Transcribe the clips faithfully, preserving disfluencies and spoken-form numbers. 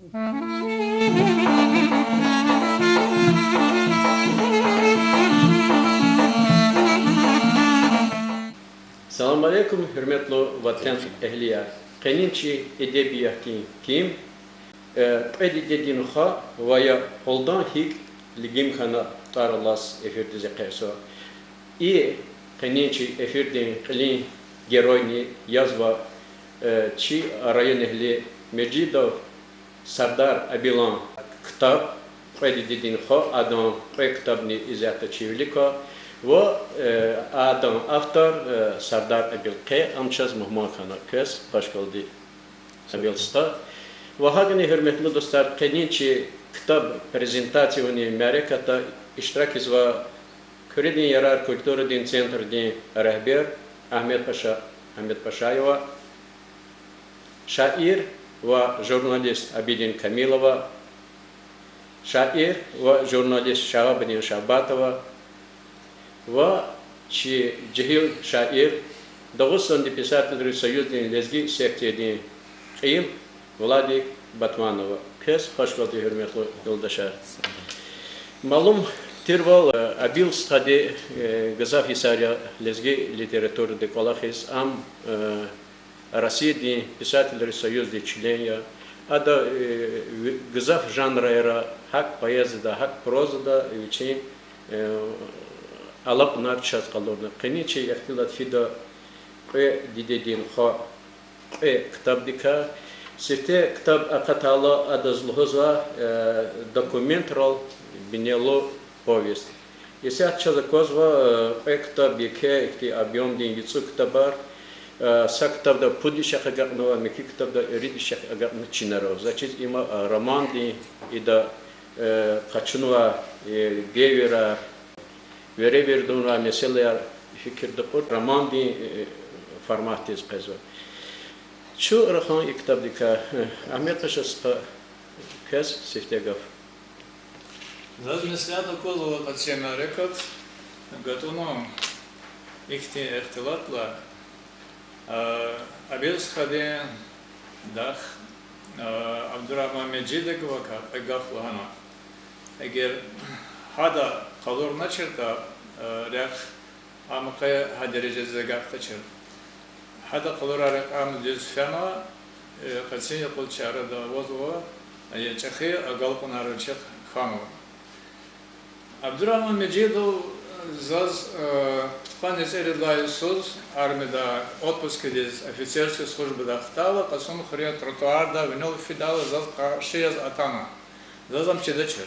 Салам алейкум, гьуьрметлу ватан эгьлияр! Къенин чи эдебиятдин ким, э, кьве дидедин хва ва я Къулдан гьикӀ лигим хьана тӀвар алаз эфирдиз экъечӀзава. И къенин чи эфирдин кьилин геройни язва, э, чи районэгьли Межидов Сардар Абилан ктаб, кьве дидедин хва, адан кьве ктабни исятда чи вилик ква, ва, э, адан автор, э, Сардар Абил. Къе ам чаз мугьман хьана, квез хвашкалди, Абил стха. Ва гьакӀни, гьуьрметлу дустар, къенин чи ктаб презентация авунин мярекатда иштирак ийизва Куьредин ярар культурадин центрдин регьбер Агьмедпаша Агьмедпашаева, шаир ва журналист Абидин Камилова, шаир ва журналист Шагьабудин Шагьбатова ва чи жегьил шаир, Дагъустандин писателрин союздин лезги секциядин кьил Владик Батманова. Квез хвашкалди, гьуьрметлу юлдашар. Малум тирвал, э, Абил стхади, э, гзаф йисар я лезги литературадин кӀвалахиз, ам, э, Россиядин писателрин союздин член я. Ада, э, ви-, гзаф жанрайра, гьакӀ поэзияда, гьакӀ прозада вичин, э, алакьунар чаз къалурна. Къенин чи ихтилат фида Кьве дидедин хва кьве ктабдикай. Сифте ктаб акъатайла, адаз лугьузва, э, документрал бинелу повесть. Исятда чаз аквазва, э, кьве ктаб, еке ихьтин объёмдин яцӀу ктабар, э, са ктабда пуд ящик агакьнава, муькуь ктабда ирид ящик агакьна чинара. Заз чиз има, э, романдин, ида, э, къачунвай, э, девирар, веревирдунвай месэлаяр фикирда кьур, романдин, э, форматдиз къвезва. Чун рахан и ктабдикай, э, Агьмедпаша стха, квез сифте гаф. Заз меслят аквазва къенин мярекат гатӀунин ихьтин ихтилатдилай, э, Абил стхадин дах, э, Абдурагьман Межидовакай кьве гаф лагьана. Эгер гьада къалурначиртӀа, э, рехъ, ам къе гьа дережадиз агакьдачир. Гьада къалурай рекьяй дуьз фена, э, къенин юкъуз чи арада авазва, э, чӀехи агалкьунар вичихъ хьанва. Абдурагьман Межидов заз, э, пудкъанни цӀерид лагьай йисуз армиядай отпускдиз, офицерский службадай хтайла, Кьасумхуьруьн тротуарда винел фидайла заз къарши яз атана. Заз ам чидачир.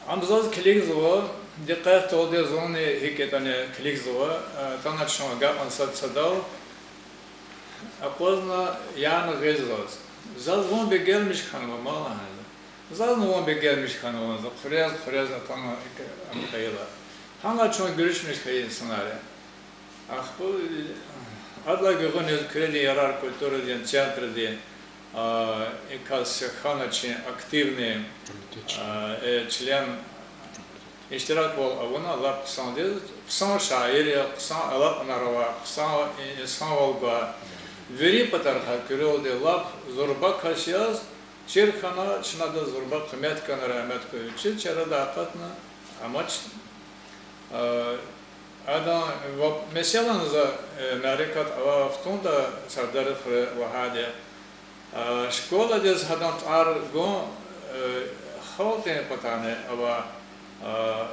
Ам заз килигзава, дикъетдалди зунни гьикӀ ятӀани килигзава, э, атана чун агакьна сад-садал, акъвазна, яна гъиз заз. Заз вун бегенмиш хьанва, мад лагьана. Зазни вун бегенмиш хьанва, за хъуьрез-хъуьрез атана ам хьайила. Гьана чун гуьруьшмиш хьайи инсанар я. Ахпа, э, адалай гуьгъуьниз Куьредин ярар культурадин центрдин, а, и кас хьана чи активный, а, э, член иштираквал авуна лап хъсандиз, хъсан шаир я, хъсан алакьунар авай, хъсан и-, инсанвал гвай. Вири патарихъай куьруьлди лап зурба кас яз чир хьана, чна адаз зурба къимет гана, рагьмет хьуй. Вичиз чи арада акъатна амач. А, адан ва-, меселан за, э, мярекат авай вахтунда Сардарихъ лагьайди, а, школадиз гьадан тӀвар гун, э, халкьдин патани ава, а,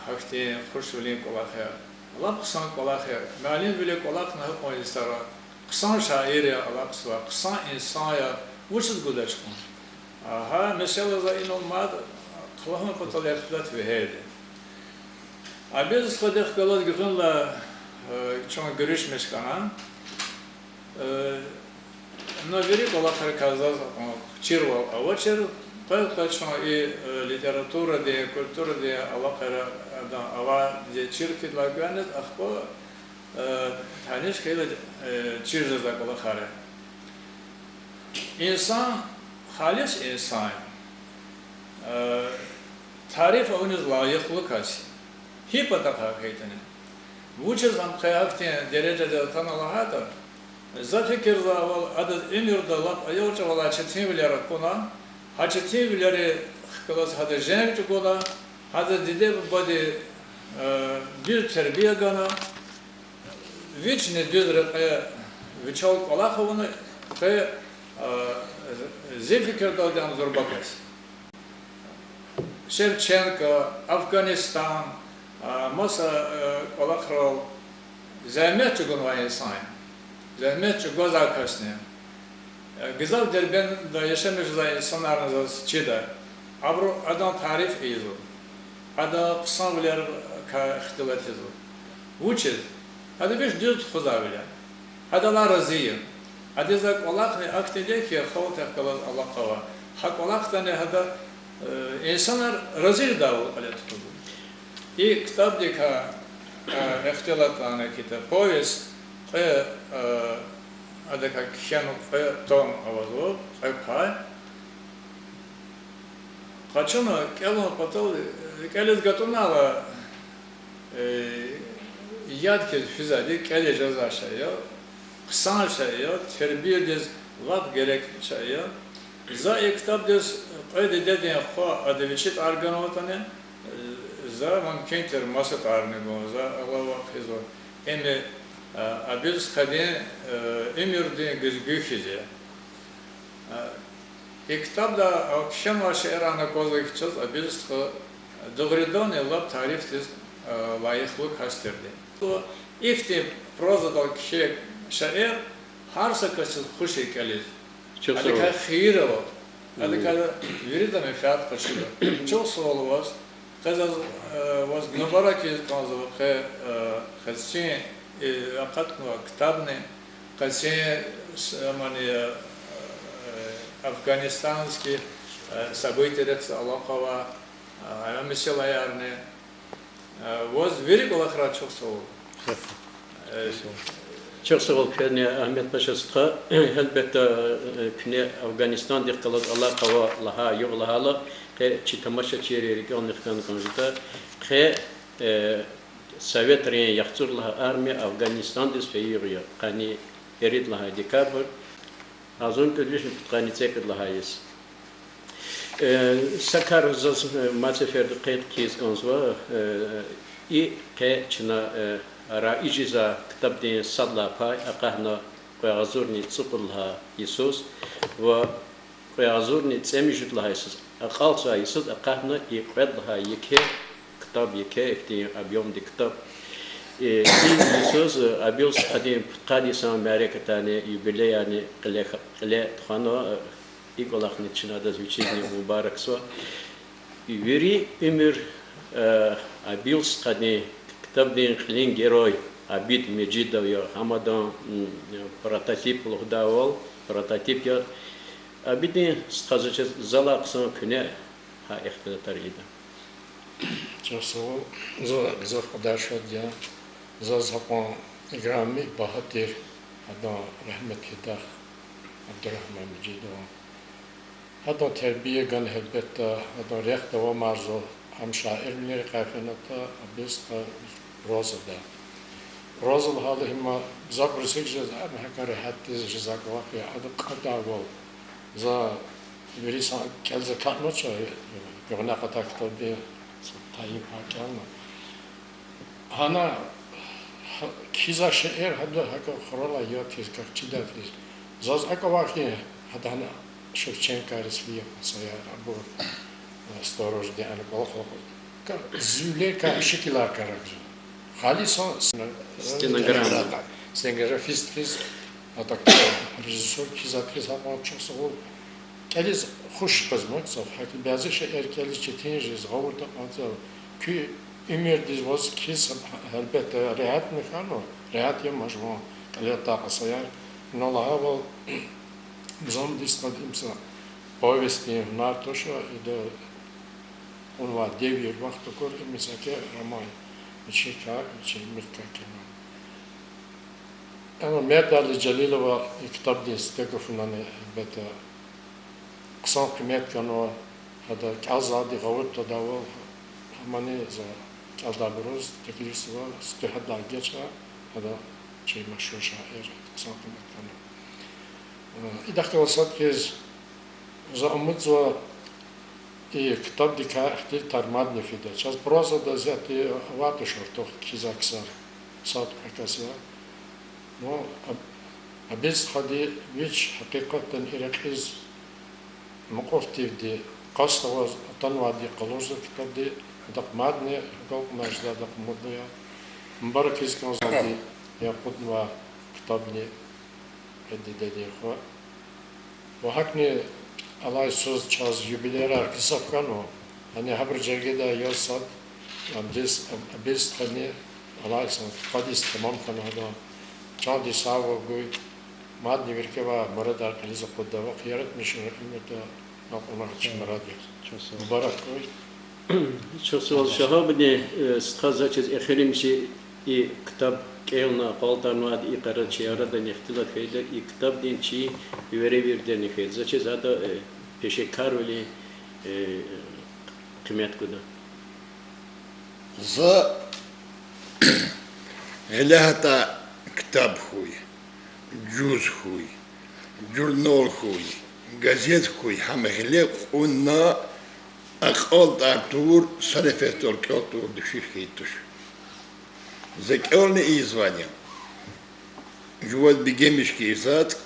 гьахьтин хушвилин кӀвалах я, лап хъсан кӀвалах я, муаллимвиле кӀвалахна гьакьван йисара, хъсан шаир я алахъзавай, хъсан инсан я, вучиз гудач кьван? А, гьа месэла за инал мад хълагьун патал ихтилат вегьейди. Абил стхадихъ галаз гуьгъуьнлай, э, чун гуьруьшмиш хьана. Э, ну, вири кӀвалахрикай заз, э, чирвал авачир, къе-къе чун и, э, литературадин, культурадин алакъайра, э, да, авайди чир хьайидалай гуьгъуьниз, ахпа, э, таниш хьайила, э, чир жезвай кӀвалахар я. Инсан, халис инсан, э, тариф авуниз лайихлу кас я. Гьи патахъай хьайитӀани. Вучиз ам къе гьахьтин дережадиз атана лагьайтӀа, За фикирзавайвал, адаз уьмуьрда лап аял чӀавалай четинвилер акуна, гьа четинвилерихъ галаз гьада женг чӀугуна, гьада диде-бубади, э, дуьз тербия гана, вични дуьз рекье вичел кӀвалах авуна, къе, э, зи фикирдалди ам зурба кас. Шевченко, Афганистан, а, маса, э, кӀвалахрал зегьмет чӀугунвай инсан я. Зегьмет чӀугвазвай касни. Э, гзаф Дербентда яшамиш жезвай инсанарни заз чида. Абуру адан тариф ийизва. Адан хъсанвилерикай ихтилат ийизва. Вучиз? Ада вич дуьз тухузвайвиляй. Адалай рази я. Адиз а кӀвалахни ахьтинди я хьи, халкьдихъ галаз алакъа ава. Гьа кӀвалахдани гьада, э, инсанар рази жедайвал кьиле тухузва. И ктабдикай, э, ихтилатна кӀанда, повесть, кьве, э, адакай кхьена кьве том авазва, кьве пай. Къачуна кӀелун патал, э, кӀелиз гатӀунайла, э, яд хьиз физвайди, кӀелиз жезвай шей я, хъсан шей я, тербиядиз лап герек шей я. За и ктабдиз кьве дидедин хва, ада вичи тӀвар ганватӀани, э, за мумкин тир маса тӀварни гун, за алава хъийизва. Им, э, Абил стхадин, э, уьмуьрдин гуьзгуь хьиз я. Э, и ктабда, э, кхьенвай шейэран аквазва хьи чаз, Абил стха дугъриданни лап тарифдиз, э, лайихлу кас тирди. Ихьтин прозадал кхьей шейэр гьар са касдиз хуш я кӀелиз. Адакай хийир ава. Адакай вирида менфят къачуда. Чухсагъул ваз. Къе заз, э, ваз мубарак ийиз кӀанзава къе, э, къенин, э, акъатнавай ктабни, къенин с-, мани, э, афганистанский, э, событийрихъ алакъа авай, э, а месэлаярни, э, ваз вири кӀвалахрай чухсагъул. Чухсагъул куьне, Агьмед-Паша стха, гьелбетда, э, куьне Афганистандихъ галаз алакъа ава лагьай, югъ лагьайла, къе чи тамашачийри рикӀелни хкана кӀан жеда, къе, э, советрин яхцӀур лагьай армия Афганистандиз фейи югъ я, къанни ирид лагьай декабрь, агъзурни кӀуьд вишни пудкъанни цӀекӀуьд лагьай йис. Э, са кар заз, э, мад сеферда къейд хъийиз кӀанзава, э, и къе чна, э, раижзавай ктабдин сад лагьай пай акъатна кьве агъзурни цӀукьуд лагьай йисуз ва кьве агъзурни цӀемуьжуьд лагьай йисуз, акьалтзавай йисуз акъатна и кьвед лагьай еке ктаб, еке ихьтин объёмдин ктаб. Э, и йисуз, э, Абил стхадин пудкъад йисан мярекатарни, юбилеярни кьиле, кьиле тухванва, э, и кӀвалахни чна адаз вичизни мубаракзава. Вири уьмуьр, э, Абил стхадин ктабдин кьилин герой Абид Межидов я, гьамадан, м, прототип лугьудайвал, прототип я. Абидин стхаз чиз залай хъсан куьне гьа ихтилатар ийида. Чухсагъул, зун гзаф кьадар шад я. Заз гьакьван играми, багьа тир адан рагьметдихъ Абдурагьман Межидован. Адан тербия гана, гьелбетда, адан рехъ давамарзава, гьам шаирвилин рекьяй фенатӀа, Абил стха прозада. Проза лагьайла гьим гзафбуруз гьикӀ жез, ам гьакӀ регьятдиз жезвай кӀвалах я, ада кьадайвал. За вири са кӀелиз акатнач, гуьгъуьна акъатай ктабдин са тайин пай кӀелна. Гьана, гьа, кхьизвай шейэр гьада гьакӀ хуралай яд хьиз, как чидай хьиз. Заз акӀ авай хьи, гьада гьана Шевченкойриз фейи кьван саяр, абур, э, Сторождин ана кӀвалахал акъуд. Как зи вилерикай шикилар карагзава. Халисан стенограмма, стенографист хьиз, адак режиссёр кхьизвай хьиз, гьакьван чухсагъул. КӀелиз хуш къвезва, гзаф, гьакӀ бязи шейэр кӀелиз четин жез, гъавурда кӀанзава. Куь уьмуьрдиз ваз кхьиз, гьелбетда, регьятни хьанва, регьят я ман жуван кьиле атай кьван саяр. Ина лагьайвал, зандиз тад им са повестдин гьунар туш, ида унва девир вахт акур, им са ки роман, вичин кар, вичин михьи кар кхьена. Амма Мердали Жалилова и ктабдин сифте гафунани, гьелбетда, хъсан къимет ганва, гьада кӀелзавайди гъавурда твадайвал, гьамани за кӀелдайбуруз теклифзава, сифтегьан лагьай эгечӀа, гьада чи машгьур шаир, хъсан къимет хьана. Э, идахъ галаз сад хьиз, за умудзава, и ктабдикай ихтилатар мадни фида. Чаз прозада зятди авайди туш артух кхьизвай ксар, сад-кьве кас я. Ну, Аб-, Абид стхади вич гьакъикъатдани и рекьиз мукьуф тирди, къаст аваз атанвайди къалурзава ктабди, адахъ мадни агалкьунар жеда, адахъ умуд ая. Мубарак ийиз кӀанзавайди я акъуднавай ктабни, э, дидедин хва. Ва гьакӀни алай йисуз чаз юбилейрай гзаф хьанва. Яни гьабурун жергедай яз сад, Абид, Абид стхани, алай йисан къад йис тамам хьана ада. Чандин сагъвал гуй, мадни виркьивай мурадар кьилиз акъудда, вахъ яратмишун уьмуьрда акьуна чи мурад я. Мубарак хьуй. Чухсагъул, Шагьабудин, э, стха, за чиз эхиримжи и ктаб кӀелна, акьалтӀарнавайди и къарарчияр арадан ихтилат хьайида, и ктабдин чи веревирдани хьайида. За чиз ада, э, пешекарвилин, э, къимет гуда. За гъиле гьатӀа ктаб хьуй, жуз хьуй, журнал хьуй, газет хьуй, гьам гъиле кьуна акьалтӀар тавур, са нефесдал кӀел тавур дуьшуьш хьайи туш. За кӀелна ийизвайди я. Жуваз бегенмиш хьайи затӀ,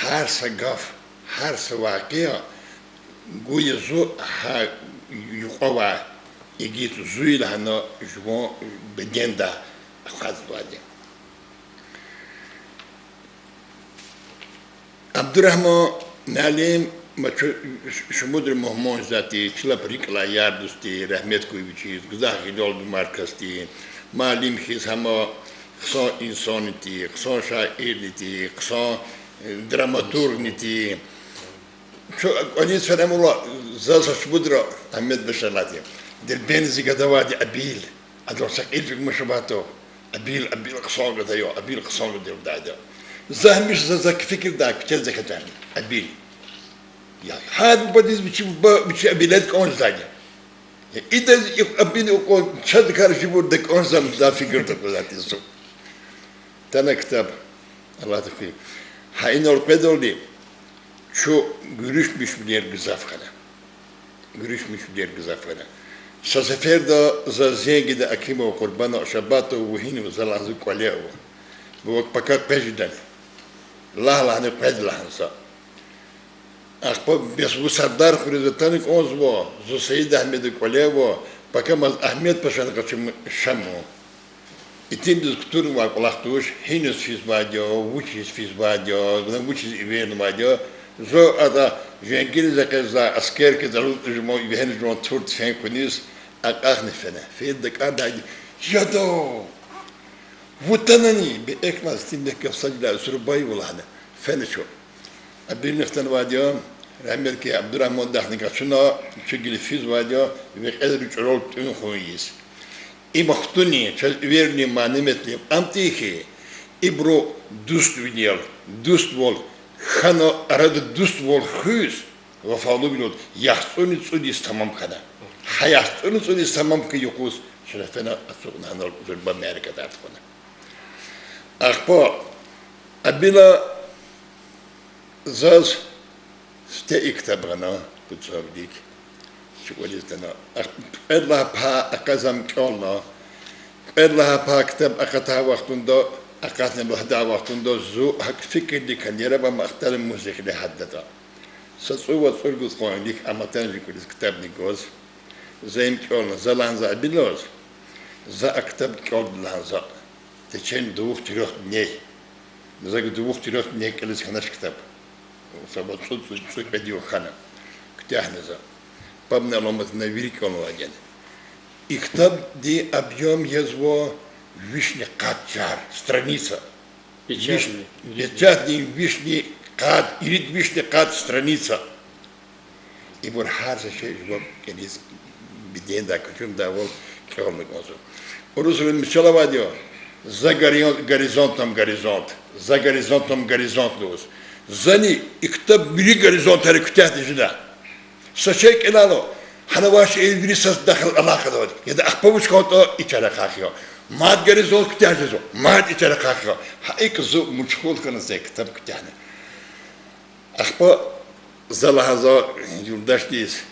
гьар са гаф, гьар са вакъиа гуя зун гьа юкьвавай игит, зун лагьана жуван бегендай акъвазнавайди я. Абдурагьман муаллим ма чу-, шумудра мугьман затӀ тир, чи лап рикӀ алай яр-дуст тир, рагьмет хьуй вичиз, гзаф гъилелди марказ тир, муаллим хьиз гьам хъсан инсанни тир, хъсан шаирни тир, хъсан, э, драматургни тир. Чун кӀвализ фена амайла, заз са шумудра Агьмед башалати. Дербентдиз гада авайди Абил. Адал са кьил чӀугмаш аватӀа. Абил, Абил хъсан гада я, Абил хъсан гада я лугьудайди я. За гьамиша за, за фикирдай, куьчедиз экъечӀайла Абил. Я, гьар бубадиз вичи буба, вичи Абилди кӀан жезвайди я. Я идаз и Абил акьван чаз кар жибурда кӀан жезва за фикирда кьузвайди я зун. Тана ктаб, Аллагьди хуьй. Гьа инал къведалди чун гуьруьшмишвилер гзаф хьана. Гуьруьшмишвилер гзаф хьана. Са сеферда за зенг ийида Акимова Къурбана Шабатова, вун гьинва, за лагьана, за кӀвале ава. Вун пака къвез жедани? Лагь лагьана, къведа лагьана за. Ахпа бес вун Сардархуьруьз атана кӀанзава, зун Саид Агьмеда кӀвале ава, пака мад Агьмед-пашани къачун Шаму. Итимдиз кутурнавай кӀвалах туш, гьиниз физвайди я, вучиз физвайди я, вучиз эвернавайди я. Зун ада женгиниз экъечӀзавай аскер хьиз алудна жуван, вегьена жуван тур-туфенг хьуниз акьахна фена. Фейи дакӀардайди: Яда! Вун атанани? Бес экв лагьана, итимдихъ гаф сад лагьай зурба я вун лагьана. Фена чун. Абилни хтанвайди я, рагьметлу Абдурагьмандахъни къачуна, чун гила физвайди я, векьерин чӀурал тӀуьн хьун ийиз. Им хтунин, чаз эверунин мани-метлеб ам тир хьи, ибуру дуствилел, дуствал хьана, арада дуствал хуьз, вафалувилелди яхцӀурни цӀуд йис тамам хьана. Гьа яхцӀурни цӀуд йис тамам хьайи юкъуз чна фена ацукьна гьанал зурба мярекатар тухвана. Ахпа Абила заз сифте и ктаб гъана, пуд сувдик, чи кӀвализ атана. Кьвед лагьай пай акъатзам кӀелна, кьвед лагьай пай ктаб акъатай вахтунда, акъатна лагьдай вахтунда зун гьакӀ фикирдик хьана, яраб ам ахтармишза хьайила гьатдатӀа. Са цӀуд-вад цӀуругуд къван вилик ам атана жи кӀвализ ктабни гваз. За им кӀелна, за лагьана за Абилаз, за а ктаб кӀелда лагьана за в течение двух-трёх дней. За двух-трёх дней кӀелиз хьанач ктаб. Са вад цӀуд, цӀуд, цӀуд кьвед югъ хьана. Куьтягьна за. Пабни аламатна, вири кӀелнавайди я. И ктабдин объём язва вишни къад чар, страница. Виш-, печатный, вишни къад, ирид вишни къад страница. Ибур гьар са шей жуван кӀелиз, бедендай, кучумдайвал кӀелна кӀанзава. Урусрин мисал авайди я: за горизон-, горизонтом горизонт, за горизонтом горизонт лугьуз. Зани и ктаб вири горизонтар куьтягьди жеда. Са шей кӀелайла, гьана авай шейэр вири сад дахъал алакъада авайди я, яда ахпа вуч кӀелайтӀа, и чара ахъайин. Мад гери зун куьтягь жезва, мад ичера къахъ хьи. Гьа икӀ зун машгъул хьана зи ктаб куьтягьна. Ахпа за лагьана за юлдашдиз,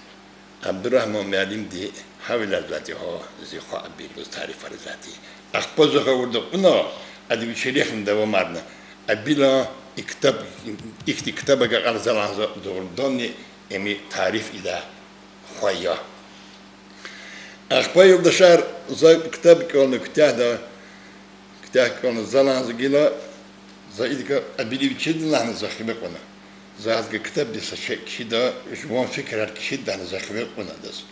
Абдурагьман муаллимди гьавиляй затӀ я гьа, зи хва Абил лугьуз тарифар ийизвайди. Ахпа за гъавурда кьуна, ада вичи рехъни давамарна. Абилан и ктаб, ихьтин ктаб агакьарна, за лагьана за дугъриданни им тариф ийидай хва я. Ахпа, юлдашар, за ктаб кӀелна, куьтягьда, куьтягь кӀелна, за лагьана за гила, за идакай Абилан вичидани лагьана за хиве кьуна. За гьадакай ктабдиз са шей кхьида, жуван фикирар кхьида лагьана за хиве кьуна адаз.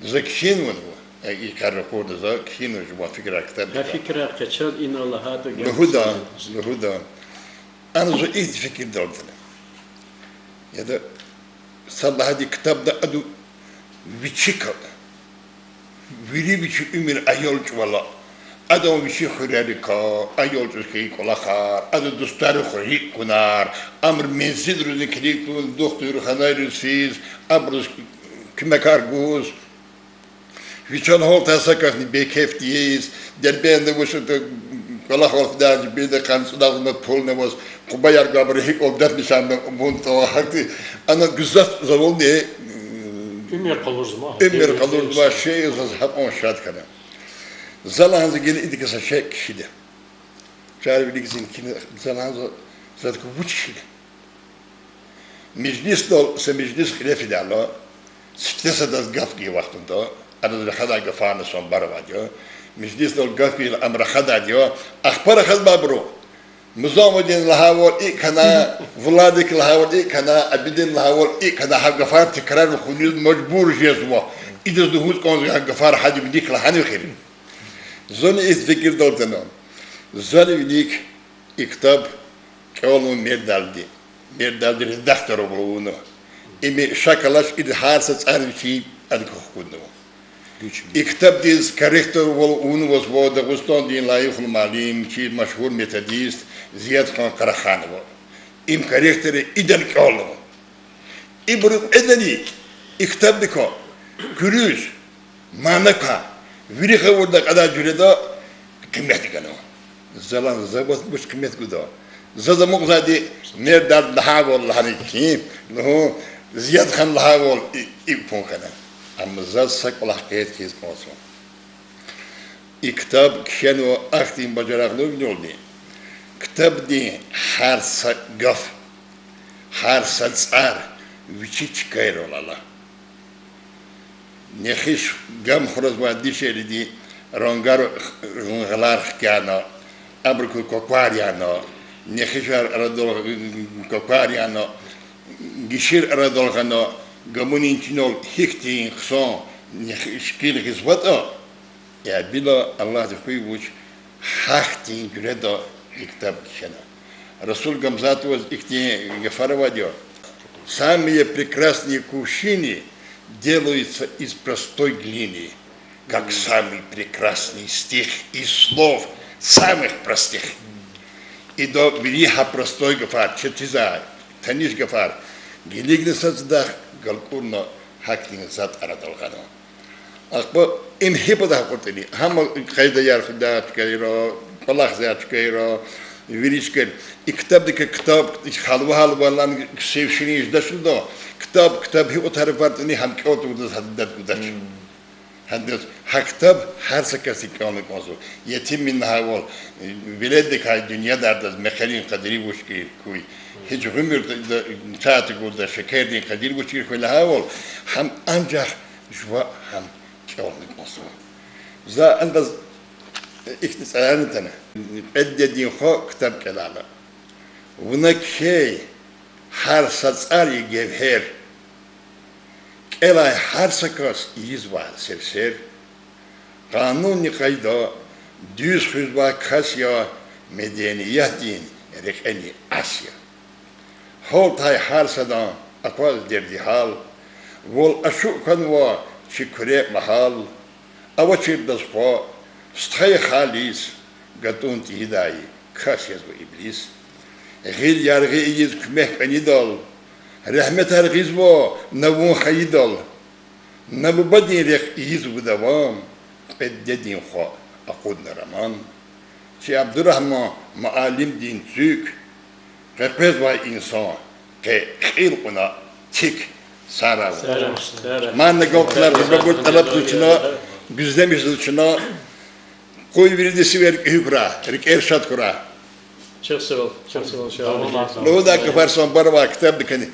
За кхьинванва, и къарагъурда за кхьинва жуван фикирар ктабдикай. Гьа фикирар къе чаз ина лагьайтӀа гьа... Лугьуда, лугьуда. Ана зун ихьтин фикирдал атана. Яда, сад лагьайди, ктабда ада вичикай, вири вичин уьмуьр аял чӀавалай, адан вичин хуьрерикай, аял чӀавуз хьайи кӀвалахар, адан дустарихъ рикӀ кьунар, абурун мензилризни килигна, духтурханайриз физ, абуруз куьмекар гуз, вичел гьалтай са касни бейкеф тийиз, Дербентда вуч ятӀа кӀвалахал фидай, жибинда къанни цӀуд агъзур пулни аваз, Къубаяр гвайбуруз гьикӀ вал датмишанда вун тӀа гьахьтин, ана гзаф завални, уьмуьр къалурзавай, уьмуьр къалурзавай шей я, заз гьакьван шад хьана. За лагьана за гила идакай са шей кхьида. Чар вилик зин кхьина, за лагьана за, за идакай вуч кхьида. Межлисдал, са межлис кьиле фидайла, сифте садаз гаф гайи вахтунда, адаз рахадай гафарни санбар авайди я. Межлисдал гаф гайила ам рахадайди я, ахпа рахазмайбуру. Музамудин лагьайвал икӀ хьана, Владик лагьайвал икӀ хьана, Абидин лагьайвал икӀ хьана, гьа гафар текрар хьуниз мажбур жезва. Идаз лугьуз кӀанзава гьа гафар, гьади вилик лагьанва эхир. Зунни и фикирдал атана. Зани вилик и ктаб кӀелун мердалди, мердалди редакторвал авуна. Им шак алач, ида гьар са цӀар вичин адакай хкуднава. И ктабдиз корректорвал авунвазва Дагъустандин лайихлу муаллим, чи машгьур методист Зиядхан Къараханова. Им корректор я, идан кӀелнава. Ибуру кьведани и ктабдикай куьруьз, мана квай, вири гъавурда кьадай жуьреда къимет ганва. За лагьана за ваз вуч къимет гуда. Заз амукьзавайди мердалди лагьайвал лагьана хьи, лугьун, Зиядхан лагьайвал и, и пун хьана. Амма заз са кӀвалах къейд хьиз кӀанзава. И ктаб кхьенва ахьтин бажарагълувилелди, ктабдин гьар са гаф, гьар са цӀар вичи чкайрал ала. Нехиш гам хуразвай дишегьлийрин рангар, гъалар хкяна, абурукай кваквар яна, нехишар арадал кваквар яна, гишир арадал гъана, гамунин чинал гьихьтин хъсан нехиш шикил гъизватӀа, я била Аллагьди хуьй вуч, гьахьтин жуьреда и ктаб кхьена. Расул Гамзатоваз ихьтин гафар авайди я: Самые прекрасные кувшины делаются из простой глины, как самый прекрасный стих из слов самых простых. Ида вири гьа простой гафар, четиз, таниш гафар, гилигна сад-садахъ галкӀурна гьахьтин затӀ арадал гъана. Ахпа им гьи патахъ кьуртӀани, гьам къайдаяр хуьдай чкайра, кӀвалахзавай чкайра, вири чкайра. И ктабдикай ктаб, халва-халвалан сив ширин жедач лугьуда, ктаб, ктаб гьикьван тарифарнатӀани, гьам кӀел тавуртӀани гьадаз гудач. Гьадаз гьа ктаб гьар са касди кӀелна кӀанзава. Етимвилин лагьайвал, веледдикай дуьньядардаз мехъерин къадир вуч хьи хьуй, гьич гъуьмуьрда чай тагурда шекердин къадир вуч хьи хьуй лагьайвал, гьам анжах жува гьам кӀелна кӀанзава. За адаз ихьтин цӀарарни атана. Кьвед дидедин хва ктаб кӀелайла. Вуна кхьей гьар са цӀар я гевгьер, кӀелай гьар са кас ийизвай серсер. Къанунни къайда дуьз хуьзвай кас я, медениятдин рекьени ас я. Гьалтай гьар садан акваз дерди-гьал, вал ашукь хьанва чи Куьре магьал. Авачирдаз хва, стхаяр халис, гатӀун тийидай кас язва иблис. Гъил яргъи ийиз куьмек кӀанидал, регьметар гъизва на вун хайидал. На бубадин рехъ ийиз вун давам, кьвед дидедин хва, Акъудна Раман, чи Абдурагьман муаллимдин цуьк, къекъвезвай инсан, къе кьил кьуна тик сарав. Мадни агалкьунар зурба гуз тӀалабзава чна, гуьзлемишзава чна, къуй виридан сивер кӀевуьд хьурай, рикӀер шад хьурай. Лугьудай гафар сан барвай ктабдикайни,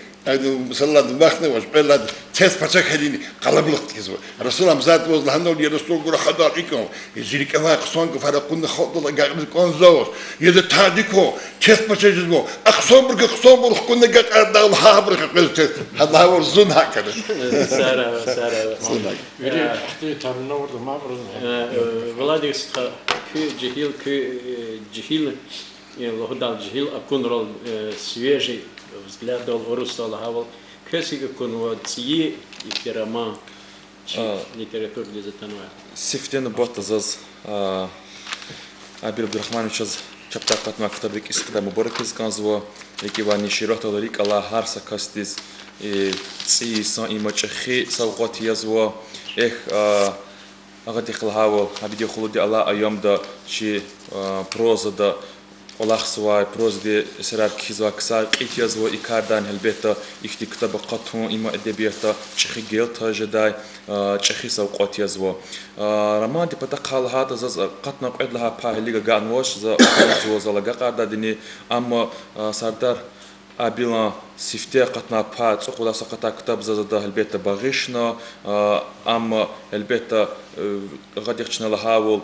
саллад вахтни вач, кьвед лагьай тез пачагьдин къалабулух хьизва. Расул Гьамзатоваз лагьанва, я Расул, гура хадал икӀ я, зи рикӀе авай хъсан гафар акъудна халкьдал агакьариз кӀанзава. Яда, тади кван, тез пачагьзава, а хъсанбур, хъсанбур хкудна агакьардай лагьайбур къекъвез тез, гьадалай авур зун гьакӀ хьана. Сара, сара. Зун гьакӀ. Вири хъти тамамнавурда мабур зун. Владик стха, куь жегьил, куь, э, жегьил, э, лугьудал жегьил акунрал, э, свежий взгляддал, урусдал лагьайвал, квез гьикӀ акунва цӀийи ихьтин роман чи литературадиз атанвай? Сифте нубатда заз, а, Абил Абдурагьмановичаз чапдай акъатнавай ктаб рикӀиз хкидай мубаракиз кӀанзава. РикӀивайни шииратдал рикӀ алай гьар са касдиз, э, цӀийи йисан има чӀехи савкьват язва. Эхь, а, агъадихъ лагьайвал, Абидин Хулуди алай аямда чи, а, прозада кӀвалахзавай, прозадин эсерар кхьизвай ксар кьит язва, и кардани, гьелбетда, ихьтин ктаб акъатун има эдебиятда чӀехи гел таз жедай, а, чӀехи савкьват язва. А, романдин патахъай лагьайтӀа, заз акъатнавай кьвед лагьай пай гьелелиг агакьнавач, за акъатзава зал агакьардайдини, амма, а, Сардар Абилан сифте акъатнавай пай, цӀукьуд лагьай са акъатай ктаб заз ада, гьелбетда, багъишна, а, амма, гьелбетда, э, агъадихъ чна лагьайвал,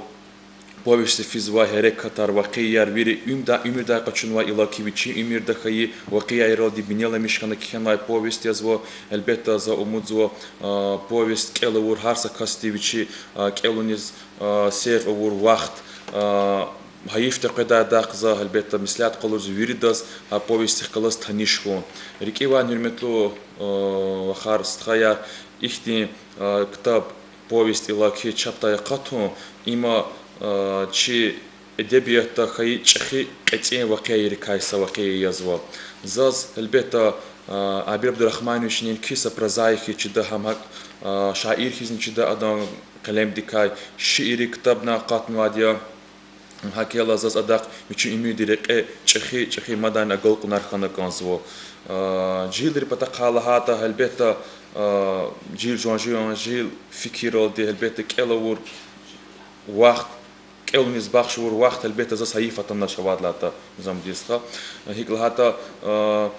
повестда физвай гьерекатар, вакъиаяр вири уьмуьрда-, уьмуьрдай къачунвай иллаки вичин уьмуьрда хьайи вакъиаяралди бинеламиш хьана кхьенвай повесть язва. Гьелбетда, за умудзава, а, повесть кӀел авур гьар са касди вичи, а, кӀелуниз, а, серф авур вахт, а, гьайиф текъведайдахъ за, гьелбетда, меслят къалурзава виридаз а повестдихъ галаз таниш хьун. РикӀивайни, гьуьрметлу, а, вахар, стхаяр, ихьтин, а, ктаб, повесть иллаки чапдай акъатун, има, а, чи эдебиятда хьайи чӀехи кьецӀин вакъиайрикай са вакъия язва. Заз, гьелбетда, а, Абил Абдурагьмановични куь са прозаик хьиз чида, гьам гьакӀ, а, шаир хьизни чида адан къелемдикай, шииррин ктабни акъатнавайди я. ГьакӀ хьайила заз адахъ вичин уьмуьрдин рекье чӀехи, чӀехи мадни агалкьунар хьана кӀанзава. А, жегьилрин патахъай лагьайтӀа, гьелбетда, а, жегьил жуван, жуван жегьил фикирралди, гьелбетда, кӀел авур вахт, кӀелуниз бахш авур вахт, гьелбетда, заз гьайиф атанач, авайдалайда, Низамудин стха. ГьикӀ лагьайтӀа, а,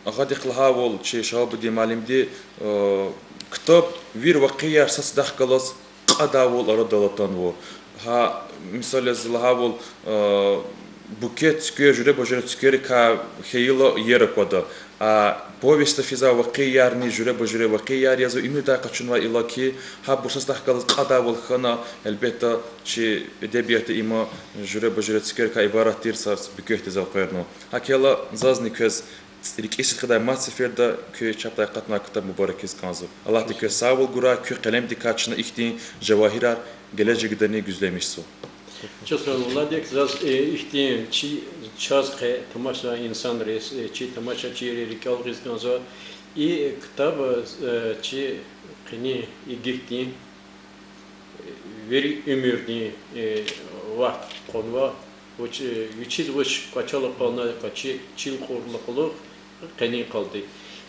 агъадихъ лагьайвал, чи Шагьабудин муаллимди, а, ктаб вири вакъиаяр сад-садахъ галаз кьадайвал арадал атанва. Гьа, мисал яз лагьайвал, а, букет цуьквер, жуьреба-жуьре цуькверикай хьайила иер аквада. А повестда физвай вакъиаярни жуьреба-жуьре вакъияр язва, уьмуьрдай къачунвай иллаки, гьабур сад-садахъ галаз кьадайвал хьана, гьелбетда, чи эдебиятда има жуьреба-жуьре цуькверикай ибарат тир са букетдиз элкъуьрна. ГьакӀ хьайила зазни квез рикӀиз хкидай мад сеферда куь чапдай акъатнавай ктаб мубаракиз кӀанзава. Аллагьди квез сагъвал гурай, куь къелемдикай чна ихьтин жавагьирар гележегдани гуьзлемишзава. Чухсагъул, Владик, заз, э, ихьтин чи, чаз къе тамашзавай инсанриз, э, чи тамашачийриз рикӀел гъиз кӀанзава. И ктаб, э, чи къенин игитдин вири уьмуьрдин, э, вахт кьунва, вуч, э, вичиз вуч кӀвачел акъвазна, кӀвачи чил кьурла кьулухъ къенин къалди.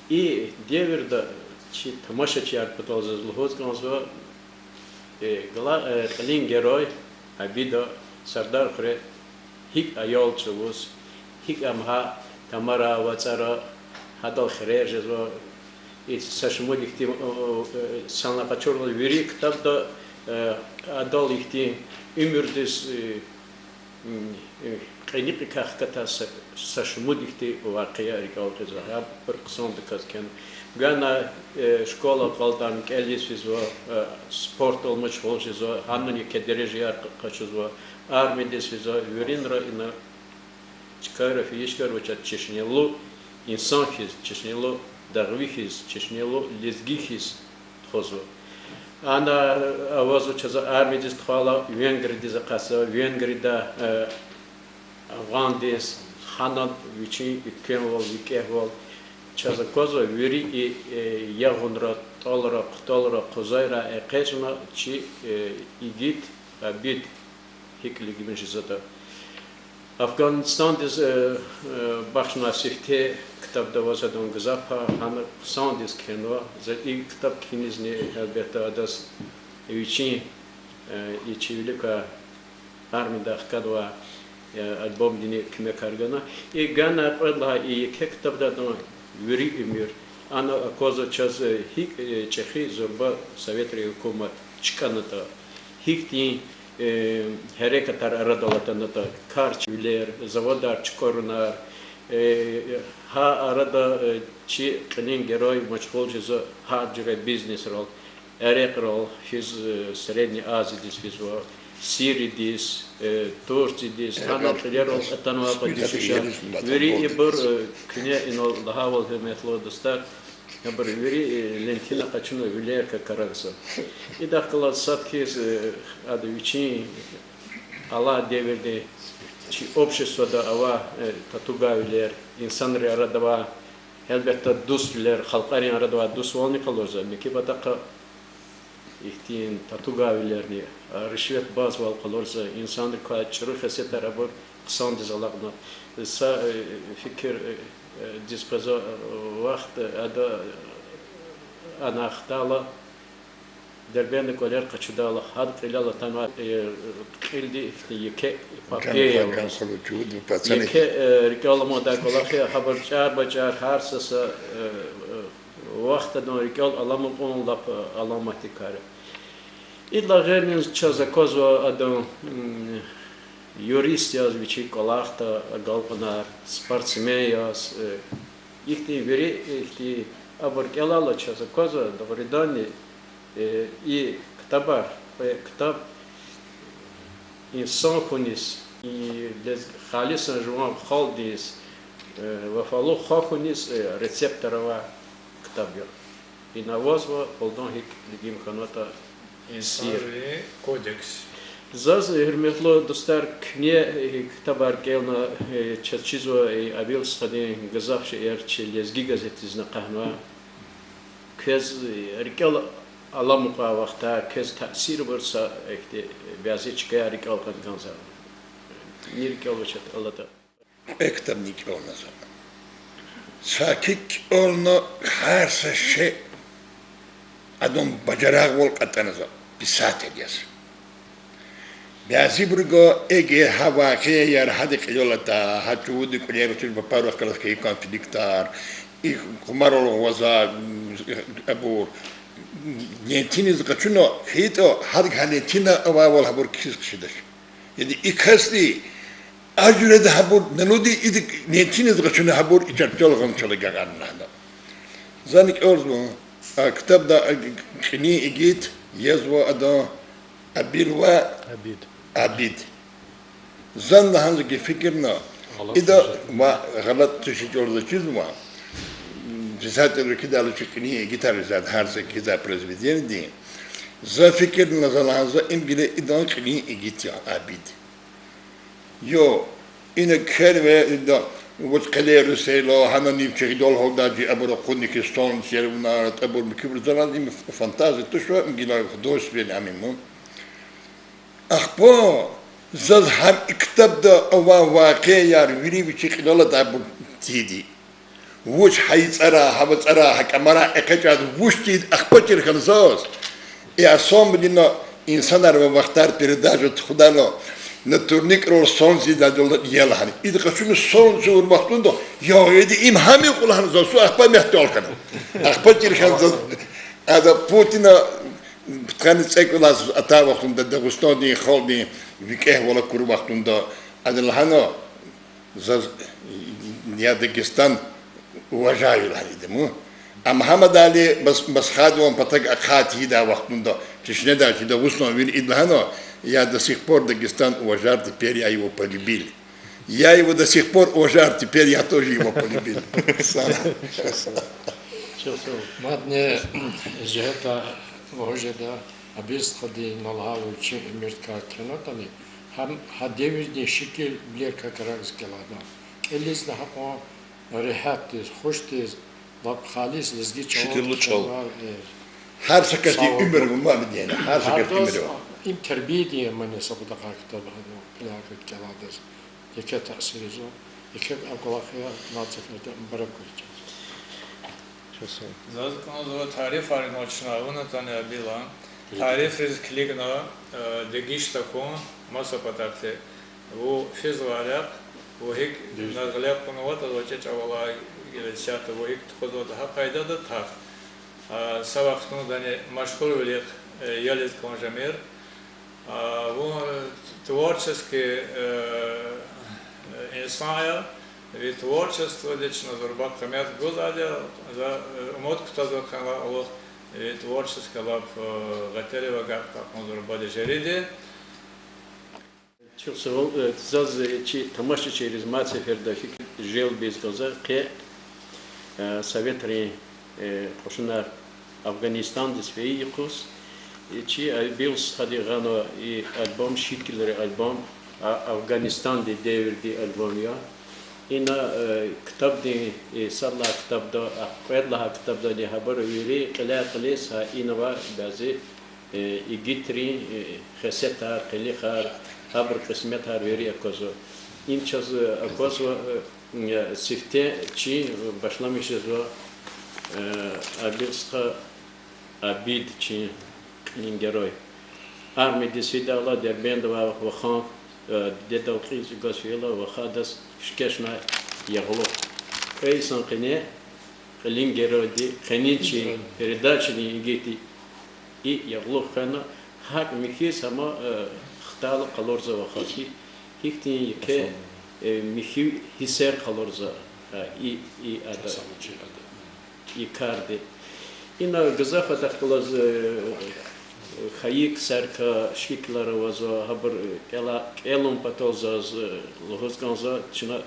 И девирда чи тамашачияр патал заз лугьуз кӀанзава, э, гла-, э, кьилин герой Абида Сардар хуьре гьикӀ аял чӀавуз, гьикӀ ам гьа Тамара, ВацӀара, гьадал хирер жезва, и са шумуд ихьтин, э, э, санлай къачурла вири ктабда, э, адал ихьтин уьмуьрдиз, э, м, э, кьиникьикай хкатай са, са шумуд ихьтин вакъия рикӀел гъизва. Гьабур хъсандаказ кхьена. Гана, э, школа акьалтӀани кӀелиз физва, э, спортдал машгъул жезва, гьанани еке дережаяр къа-, къачузва, армиядиз физва, виринра ина чкайра фейи чкайра вичиз чешнелу инсан хьиз, чешнелу дагъви хьиз, чешнелу лезги хьиз тухузва. Ана авазва чаз армиядиз тухвайла Венгриядиз акъатзава, Венгрияда, э, афгъандиз ханва вичин уьтквемвал, викӀегьвал. Чаз аквазва вири и, э, ягъунра, тӀалра, хъуталра, къузайра экъечӀна чи, э, игит Абид гьикӀ лигимиш жезватӀа. Афганистандиз, э, э, бахшна сифте ктабда аваз адан гзаф, гьана хъсандиз кхьенва. За и ктаб кхьинизни, гьелбетда, адаз вичин, э, и чи вилик квай армиядай хканвай, э, альбомдини куьмекар гана. И гана кьвед лагьай и еке ктабда адан вири уьмуьр. Ана аквазва чаз, э, гьикӀ, э, чӀехи зурба советрин гьукумат чкӀанатӀа, гьихьтин, э, гьерекатар арадал атанатӀа, карчивилер, заводар чукӀурунар, э, гьа арада, э, чи кьилин герой машгъул жезва гьа жуьре бизнесрал, эрекьрал физ, э, Средней Азиядиз физва, Сириядиз, э, Турциядиз, гьанал кьилерал атанвай кьван дуьшуьшар. Вири ибур, э, куьне инал лагьайвал, гьуьрметлу дустар, абур вири, э, лентина къачуна вилер какарагза. Идахъ галаз сад хьиз, э, ада вичин алай девирдин чи обществода авай, э, татугайвилер, инсанрин арада авай, гьелбетда, дуствилер, халкьарин арада авай дуствални къалурзава. Муькуь патахъай ихьтин татугайвилерни, а, ришвет базвал къалурзава, инсанрикай чӀуру хесетар абур хъсандиз алакьна. Са, э, фикир, э, э, диз къвезва, э, вахт, э, ада, э, анай хтайла, Дербентда кӀвалер къачудайла, гьада кьилел атанвай, э, кьилди ихьтин еке эпопея, еке, э, рикӀел аламукьдай кӀвалах я, гьабур чӀар-бачӀар гьар са-са, э, э, вахтунда рикӀел аламукьун лап, э, аламатдин кар я. Идалай гъейри чаз аквазва адан, м, юрист яз вичин кӀвалахда агалкьунар, спортсмен яз, э, ихьтин вири, ихьтин абур рикӀелайла чаз аквазва, дугъриданни, э, и ктабар, э, ктаб инсан хьуниз, и лез-, халисан жуван халкьдиз, э, вафалу хва хьуниз, э, рецептар авай ктаб я. Ина авазва кьулдун гьикӀ лигим хьанватӀа сир. Инсанрин кодекс. Заз, гьуьрметлу дустар, куьне, э, ктабар кӀелна, э, чаз чизва, э, Абил стхадин гзаф шейэр чи Лезги газетдизни акъахьнава. Квез, э, рикӀел аламукьай вахтар, квез таъсир авур са ихьтин бязи чкаяр рикӀел кьаз кӀанзава. Ни рикӀел авач алатӀа. Кьве ктабни кӀелна за. Саки кӀелна, гьар са шей адан бажарагъвал кьатӀана за, писатель яз. Бязибуруга эгер гьа вакъиаяр гьада кьилел атӀа, гьа чувуди кӀвалер туш, папарихъ галаз хьайи конфликтар, и къумарал гъваза, абур, лентиниз къачуна хьайитӀа, гьадак гьа лентина авайвал гьабур кхьиз хъжедач. Яни и касди, а жуьреда гьабур, нелуди иди лентиниз къачуна гьабур и чарчел гъана чал агакьарна лагьана. Зани кӀелзава, а ктабда, а, кьилин игит язва адан Абил ва Абид. Зани лагьана за гьикӀ фикирна, ида ва гъалатӀ тушир чӀал за чизва, писатель рикӀидайла чи кьилин игитар жезва гьар са кхьизвай произведениедин. За фикирна, за лагьана за, им гила идан кьилин игит я, Абид. Ё, ина кхьенва, ида, вуч хъелер русейла, гьана нив чӀехидал гьалда жи абур акъудна хьи, солнце, луна, тӀабур, муькуьбур, за лагьана за, им фантазия туш, им гила художественный ам я. Ахпа заз гьам и ктабда авай вакъияяр вири вичи кьилел атӀайбур тийиди. Вуч гьа и цӀарай, гьа вацӀарай, гьа кӀамарай экъечӀайди вуч тийиди ахпа чир хьана заз. И особенно инсанар ва вахтар передача тухудайла, на турникрал солнце ийидайдал я лагьана. Ида къачуна солнце авур вахтунда, я, иди им гьам я кьван лагьана заз, зун ахпа мягьтел хьана. Ахпа чир хьана заз, ада Путина пудкъанни цӀекӀуьд лагьай атай вахтунда, Дагъустандин халкьдин викӀегьвал акур вахтунда, ада лагьана, заз, я Дагестан уважаю лагьана ида, му. А Мугьаммад-Али Мас-, Масхадован патав ахъа тийидай вахтунда, Чечнядай чи Дагъустан вири ида лагьана, я до сих пор Дагестан уважаю, теперь я его полюбил. Я его до сих пор уважаю, теперь я тоже его полюбил. Мадни жигьетдай лугьуз жеда, Абил стхадин лагьайвал чи уьмуьрдикай кхьенватӀани, гьам гьа девирдин шикилвилер какарагза кӀелна. КӀелизни гьакьван регьятдиз, хушдиз, лап халис лезги чӀалал кхьенва, э, гьар са касдин уьмуьр ва мани дена, гьар са касдин уьмуьр ва. Им тербиядин мани са кӀвалах, ктаб гьадан кьиляй кӀвалах адаз еке таъсир ийизва, еке кӀвалах я, Мацеферда мубарак хьуй чаз. Заз кӀанзава тарифар инал чна авуна ятӀани Абилан. Тарифриз килигна, э, дегиш тахьун маса патахъди. Вун физвай рехъ, вун гьикӀ гъиле кьунватӀа, ваз чӀавалай гила исятда вун гьикӀ тухузватӀа, гьа къайдада тахъ. А, са вахтундани машгьурвилихъ, э, ялиз кӀан жемир. А, вун, э, творческий, э, инсан я, ви творчестводи чна зурба къимет гузвайди я, за, э, умуд кутазва къенлай кьулухъ ви творческий лап, э, гъетерив агакьарун зурбади жериди. Чухсагъул, э, заз, э, чи тамашачийриз Мацеферда фикир желбиз кӀанзава, къе, э, советрин, э, кьушунар Афгъанистандиз фейи юкъуз, э, чи Абил стхади гъанва и альбом, шикилрин альбом, а, Афгъанистандин девирдин альбом я. Ина, э, ктабдин, э, сад лагьай ктабда, а, кьвед лагьай ктабдани гьабур вири кьиляй-кьилиз гьа ина авай бязи, э, игитрин, э, хесетар, къилихар, гьабурун кьисметар вири аквазва. Им чаз, э, аквазва, э, сифте чи башламиш жезва, э, Абил стха, Абид чи кьилин герой. Армиядиз фидайла Дербентда авай вахан, э, дидедал кьил чӀугваз фейила, ваха адаз шикечна ягълугъ. Кьве йисан къене кьилин геройди къенин чи передачадин игитди и ягълугъ хвена, гьакӀ михьиз гьама, э, хтайла къалурзава вахази, гьихьтин еке, э, михьи гьиссер къалурзава, э, и, и ада, и карди. Ина гзаф адахъ галаз, э, хайи ксарикай шикилар авазва, гьабур, э, кӀела-, кӀелун патал заз, э, лугьуз кӀанзава, чна,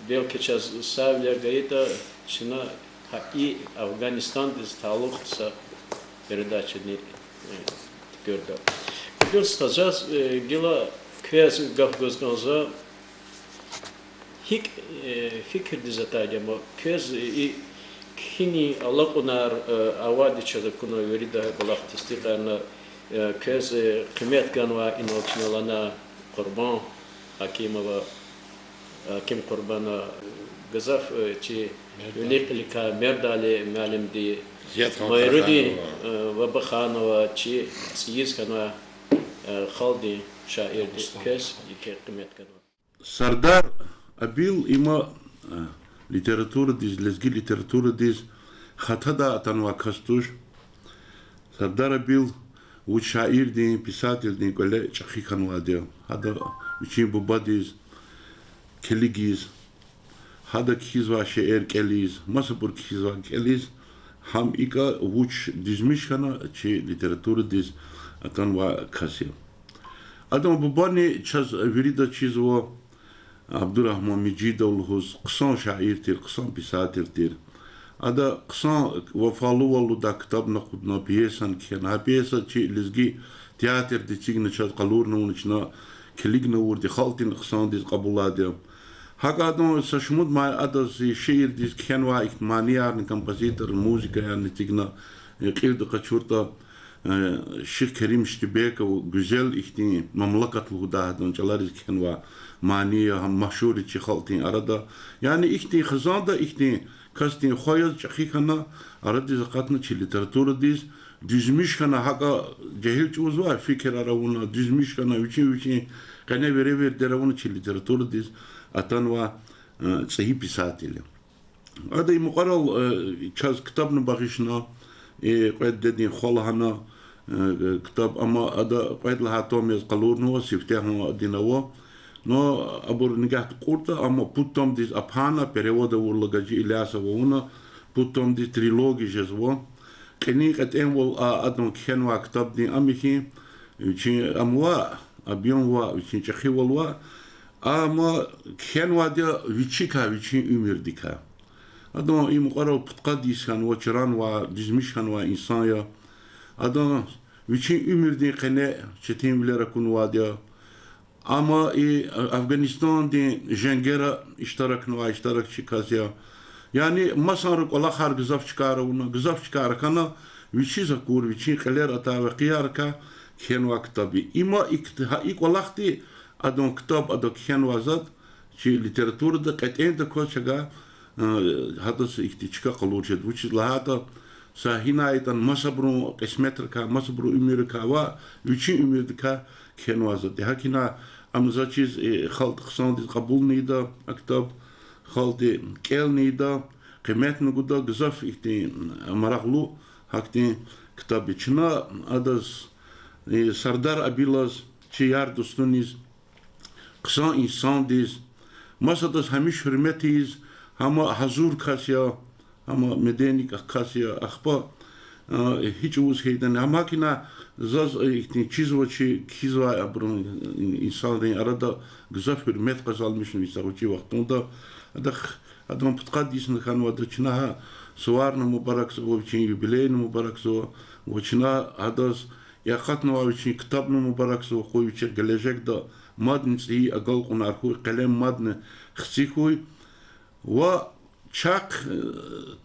белки чаз сагъвилер гайитӀа, чна гьа и Афгъанистандиз талукь са передачани, э, туькӀуьрда. Абил стха, заз, э, гила квез гаф гуз кӀанзава, гьикӀ, э, фикирдиз атайди я ам, квез и кхьинин алакьунар, э, авайди чаз акуна, вирида кӀвалах тестикьарна, э, квез, э, къимет ганвай инал чна алана Къурбан Гьакимова, Гьаким Къурбана, гзаф, э, чи вини кьиликай Мердали муаллимди, Майрудин, э, Бабаханова, чи цӀийиз хьанвай, э, халкьдин шаирди, квез еке къимет ганва. Сардар Абил им, э, литературадиз, лезги литературадиз хатадай атанвай кас туш. Сардар Абил вуч шаирдин, писателдин кӀвале чӀехи хьанвайди я. Гьада вичин бубадиз килигиз, гьада кхьизвай шейэр кӀелиз, масабур кхьизвай кӀелиз, гьам икӀа вуч дуьзмиш хьана чи литературадиз атанвай кас я. Адан бубани чаз вирида чизва, Абдурагьман Межидов лугьуз, хъсан шаир тир, хъсан писатель тир. Ада хъсан вафалувал лугьудай ктабни акъудна, пьесани кхьена. Гьа пьеса чи лезги театрда эцигна, чаз къалурна авуна, чна килигна авурди, халкьдин хъсандиз кьабулайди я. ГьакӀ адан са шумуд ма-, адаз шиирдиз кхьенвай ихьтин маниярни композитор, музыкаярни эцигна, э, кьилди къачуртӀа, э, Шихкерим Штибеков, Гуьзел ихьтин мамлакат лугьудай гьадан чӀалариз кхьенвай мани я, гьам машгьур я чи халкьдин арада. Яни ихьтин хизанда ихьтин касдин хва яз чӀехи хьана, арадиз акъатна чи литературадиз, дуьзмиш хьана, гьакӀа жегьил чӀавузвай фикирар авуна, дуьзмиш хьана, вичин-вичин къене веревирдер авуна чи литературадиз атанвай, э, цӀийи писатель я. Ада и мукьварал, э, чаз ктабни багъишна, и кьвед дидедин хва лагьана, э, ктаб, амма ада кьвед лагьай том яз къалурнава, сифтегьан адин ава. Но абур нигагьда кьуртӀа, амма пуд томдиз апарна, перевод авурла Гьажи Илясов авуна, пуд томдиз трилогия жезва. Кьилин кьетӀенвал а адан кхьенвай ктабдин ам я хьи, вичин ам ваъ, объём ваъ, вичин чӀехивал ваъ, амма кхьенвайди я вичикай, вичин уьмуьрдикай. Адан и мукьварал пудкъад йис хьанва, чранвай, дуьзмиш хьанвай инсан я. Адан вичин уьмуьрдин къене четинвилер акунвайди я. Амма и Афгъанистандин женгера иштиракнавай иштиракчи кас я. Яни масанра кӀвалахар гзаф чкайра авуна, гзаф чкайра хьана, вичиз акур, вичин кьилера атай вакъиайрикай кхьенвай ктаб я. Има икӀ, гьа и кӀвалахди адан ктаб, ада кхьенвай затӀ чи литературада кьетӀенда кваз чага, э, гьадаз ихьтин чка къалуриз жеда. Вучиз лагьайтӀа, са гьинай ятӀани масабурун кьисметрикай, масабурун уьмуьррикай ва вичин уьмуьрдикай кхьенвай затӀ я. ГьакӀ ина ам заз чиз, э, халкьди хъсандиз кьабулни ийида а ктаб, халкьди кӀелни ийида, къиметни гуда, гзаф ихьтин, м, марагълу гьахьтин ктаб я. Чна адаз, э, Сардар абилаз, чи яр-дустуниз, хъсан инсандиз, масадаз гьамиша гьуьрмет ийиз, гьам гьазур кас я, гьам меденник кас я, ахпа, э, гьи чӀавуз хьайитӀани, гьам гьакӀ ина заз, э, ихьтин чизва чи кхьизвай абурун, э, инсанрин арада гзаф гьуьрмет къазанмишна са гъвечӀи вахтунда. Адахъ, адан пудкъад йисни хьанвайди я, чна гьа суварни мубаракзава, вичин юбилейни мубаракзава, ва чна гьадаз акъатнавай вичин ктабни мубаракзава, къуй вичихъ гележегда мадни цӀийи агалкьунар хьуй, къелем мадни хци хьуй. Ва чахъ, э,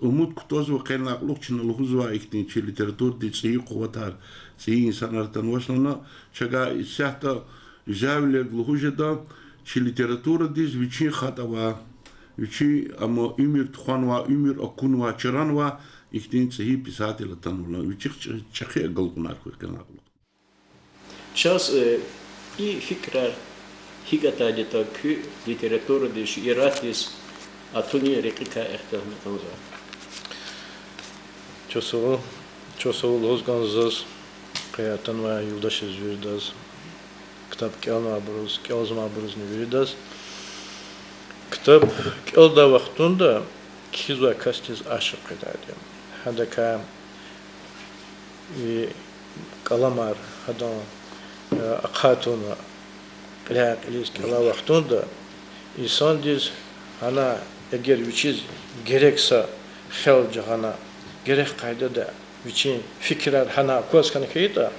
умуд кутазва, къенлай кьулухъ чна лугьузвай ихьтин чи литературадин цӀийи къуватар, цӀийи инсанар атанвач лагьана, чавай исятда гуьзелвилелди лугьуз жеда, чи литературадиз вичин хатӀ авай, вичин ама уьмуьр тухванвай, уьмуьр акунвай, чранвай ихьтин цӀийи писатель атанва лагьана, вичихъ чӀ-, чӀехи агалкьунар хьуй къенлай кьулухъ. Чаз, э, и фикирар гьикӀ атайди ятӀа, куь литературадиз, шииратдиз атунин рекьикай эхтилатна кӀанзава. Чаз савал, чаз савал лугьуз кӀанзава заз, къе атанвай юлдашриз виридаз, ктаб кӀелнавайбуруз, кӀелзамайбурузни виридаз. Ктаб кӀелдай вахтунда кхьизвай касдиз ашкъи хъийидайди я. Гьадакай и кӀаламар гьадан, э, ахъа туна, кьиляй-кьилиз кӀелай вахтунда, инсандиз гьана эгер вичиз герек са хел жагъана, герек къайдада вичин фикирар гьана акваз хьана хьайитӀа,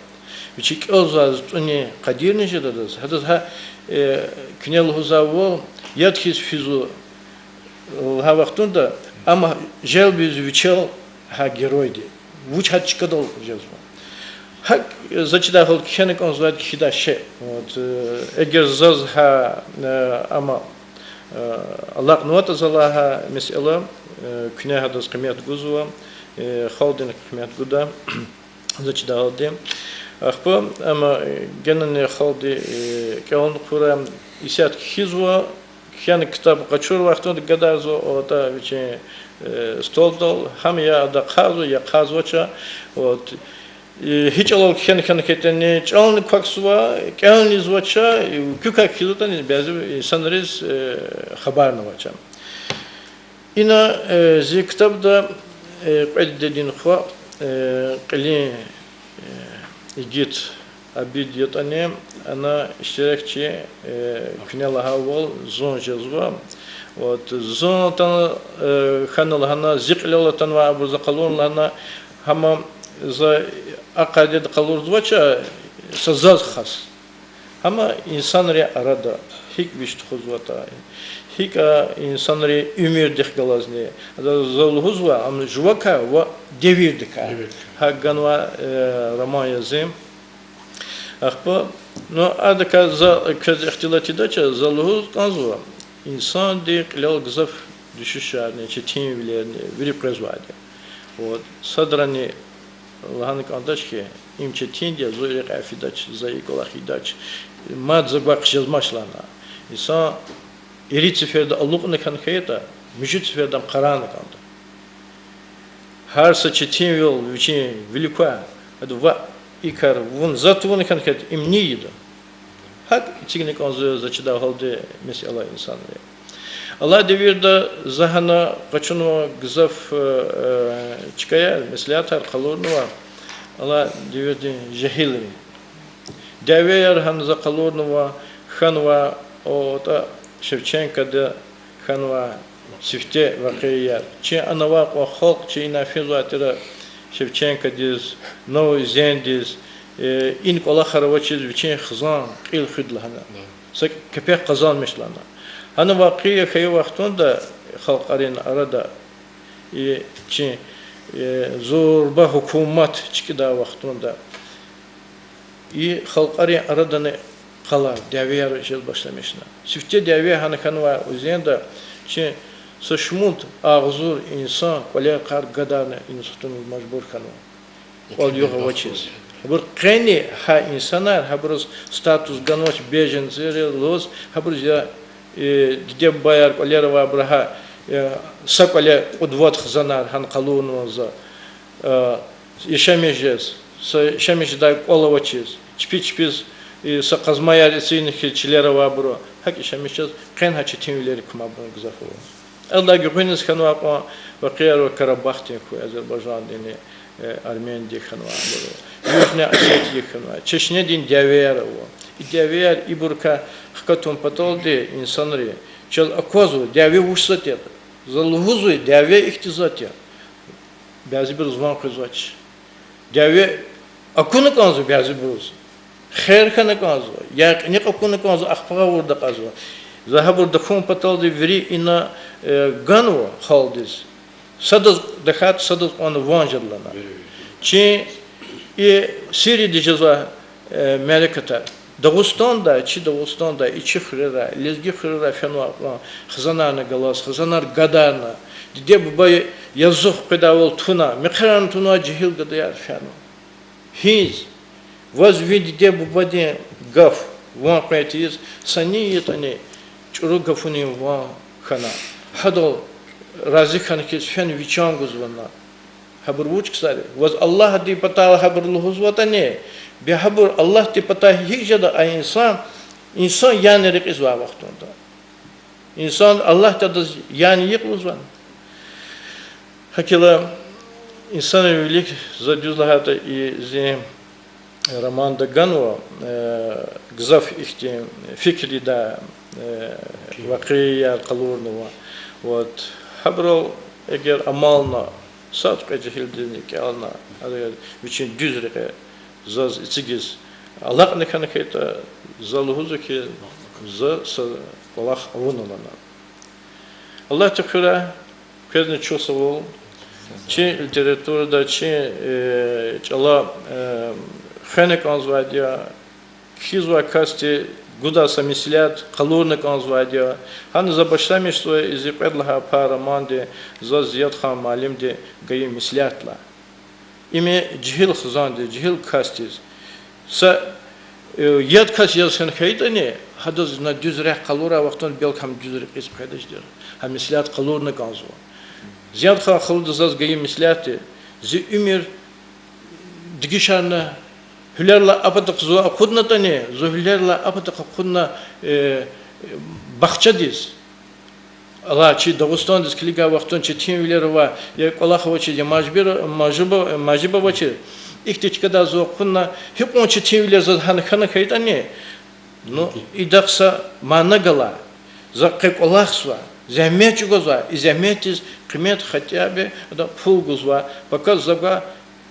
вичи кӀелзавай затӀунин къадирни жеда адаз, гьадаз гьа, э, куьне лугьузвайвал, яд хьиз физва лагьай вахтунда, ам желбзава вичел гьа геройди, вуч гьа чкадал жезва. ГьакӀ, э, за чидай гьал кхьена кӀанзавайди кхьидай шей. Вот, э, эгер заз гьа, э, ама, э, алакьнаватӀа, за лагьай месэла, э, куьне гьадаз къимет гузва, э, халкьдини къимет гуда, за чидай гьалди. Ахпа, ама, э, генани халкьди, э, кӀелна хъувурай, исятда кхьизва, кхьена ктаб къачур вахтунда гадарзава, атӀа вичин, э, столдал, гьам я ада хъвазва, я хъвазвач. Вот. Э, гьи чӀалал кхьена хьана хьайитӀани, чӀални квахьзава, кӀелни ийизвач, э, куькай кхьизватӀани бязи инсанриз, э, хабарни авач. Ина, э, зи ктабда, э, кьвед дидедин хва, э, кьилин, э, игит Абид ятӀани, ана иштиракчи, э, куьне лагьайвал, зун жезва. Вот, зун атана, э, хьана лагьана, зи кьилел атанвай абур за къалурна лагьана, гьама за а къайдада къалурзавач, са заз хас. Гьама инсанрин арада гьикӀ вич тухузватӀа, гьикӀ а инсанрин уьмуьрдихъ галазни. За, за лугьузва, ам жувакай ва девирдикай. Девирдикай. ГьакӀ ганвай, э, роман я зи. Ахпа, ну, адакай за квез ихтилат ийидач, за лугьуз кӀанзава, инсандин кьилел гзаф дуьшуьшарни, четинвилерни вири къвезвайди. Вот, садрани лагьана кӀандач хьи, им четинди я, зун рекьяй фидач, за и кӀвалах ийидач, мад за гвай хъжезмач лагьана. Инсан ирид сеферда алукьна хьана хьайитӀа, муьжуьд сеферда ам къарагъна кӀанда. Гьар са четинвал вичин вилик квай, ада ваъ, и кар вун, за тавуна хьана хьайитӀа, им ни ийида? ГьакӀ эцигна кӀанзава за чидай гьалди месэла инсанри. Алай девирда за гьана къачунва гзаф, э, чкаяр, меслятар къалурнава алай девирдин жегьилри. Дявеяр гьана за къалурнава, хьанва, атӀа Шевченкоди хьанва сифте вакъиаяр. Чи ана авай кьван халкь, чи ина физвай тир Шевченкодиз, Новый Зендиз, э, и кӀвалахар авачиз вичин хизан кьил хуьда лагьана. Са кепек къазанмиш лагьана. Гьана вакъия хьайи вахтунда халкьарин арада, и чи, э, зурба гьукумат чкӀидай вахтунда, И халкьарин арадани къала дявеяр жез башламишна. Сифте дяве гьана хьанвай уьзуьнда, чи са шумуд агъзур инсан кӀвалер-къар гадарна институтуниз мажбур хьанва. КӀвал-югъ авачиз. Гьабур къени гьа инсанар, гьабуруз статус ганвач беженцийрилай лугьуз, гьабуруз я, э, диде-бубаяр, кӀвалера авайбур гьа, э, са кӀвале кьуд-вад хизанар гьана къалурнава за, э, яшамиш жез, са яшамиш жедай кӀвал авачиз, чпи чпиз, э, са къазмаяр эцигна хьиз чилера авайбуру, гьакӀ яшамиш жез, къени гьа четинвилерик кумарбур гзаф ава. Адалай гуьгъуьниз хьанвай кьван вакъиаяр ава Карабахдин хьуй, Азербайжандин, э, Армениядин хьанвайбуру, Южная Осетиядин хьанвай, Чечнядин дявеяр ава. И дявеяр ибурукай хкатун паталди инсанри чаз аквазва, дяве вуч затӀ ятӀа. За лугьузва, дяве ихьтин затӀ я. Бязибуруз ван къвезвач. Дяве акуна кӀанзава бязибуруз. Хер хьана кӀанзава, якьиник акуна кӀанзава, ахпа гъавурда кьазва. За гьабур тахьун паталди вири ина, э, ганва халкьдиз. Садаз тахьайтӀа, садаз кьванна ван жеда лагьана. Чи и Сириядиз жезвай, э, мярекатар. Дагъустандай, чи Дагъустандай, и чи хуьрерай, лезги хуьрерай фенвай кьван хизанарни галаз, хизанар гадарна, диде-буба язух къведайвал туна, мехъерарни тунвай жегьил гадаяр фена. Гьиниз? Ваз ви диде-бубадин гаф ван къвен тийиз, са ни ятӀани чӀуру гафунин ван хьана. Гьадал рази хьана хьиз фена ви чан гузвани? Гьабур вуч ксар я? Ваз Аллагьдин патай гьабур лугьузватӀани, бес гьабур Аллагьдин патай гьикӀ жеда а инсан, инсан яна рекьизвай вахтунда? Инсан Аллагьди адаз яна йикъ лугьузвани? ГьакӀ хьайила, инсанрин вилик, за дуьз лагьайтӀа, и зи романда ганва, э, гзаф ихьтин фикир ийидай, э, вакъиаяр къалурнава. Вот. Гьабурал эгер амална, сад-кьве жегьилдизни кӀелна, гьа вичин дуьз рекье заз эцигиз алакьна хьана хьайитӀа, за лугьузва хьи, за са кӀвалах авуна лагьана. Аллагьдин хуьряй, квезни чухсагъул, чи литературада, чи, э, чӀала, э, хвена кӀанзавайди я, кхьизвай касди гудай са меслят къалурна кӀанзавайди я. Гьана за башламишзава и зи кьвед лагьай пай романди, заз Зиядхан муаллимди гайи меслятдилай. Им жегьил хизандиз, жегьил касдиз. Са, э, яд кас яз хьана хьайитӀани, гьадаз на дуьз рехъ къалурай вахтунда белки гьам дуьз рекьиз къведачир. Гьа меслят къалурна кӀанзава. Зиядхан халудиз заз гайи меслятди: зи уьмуьр дегишарна, гьуьлерилай а патахъ зун акъуднатӀани, зун гьуьлерилай а патахъ акъудна, э, бахчадиз. Алай чи Дагъустандиз килигай вахтунда четинвилер авай, я кӀвалах авачир, я мажбур, мажиба, мажиба авачир. Ихьтин чкадай зун акъудна, гьикьван четинвилер заз гьана хьана хьайитӀани, ну, идахъ са мана галай. За къе кӀвалахзава, зегьмет чӀугвазвай, и зегьметдиз къимет хотя бы, ада пул гузвай, пака за гвай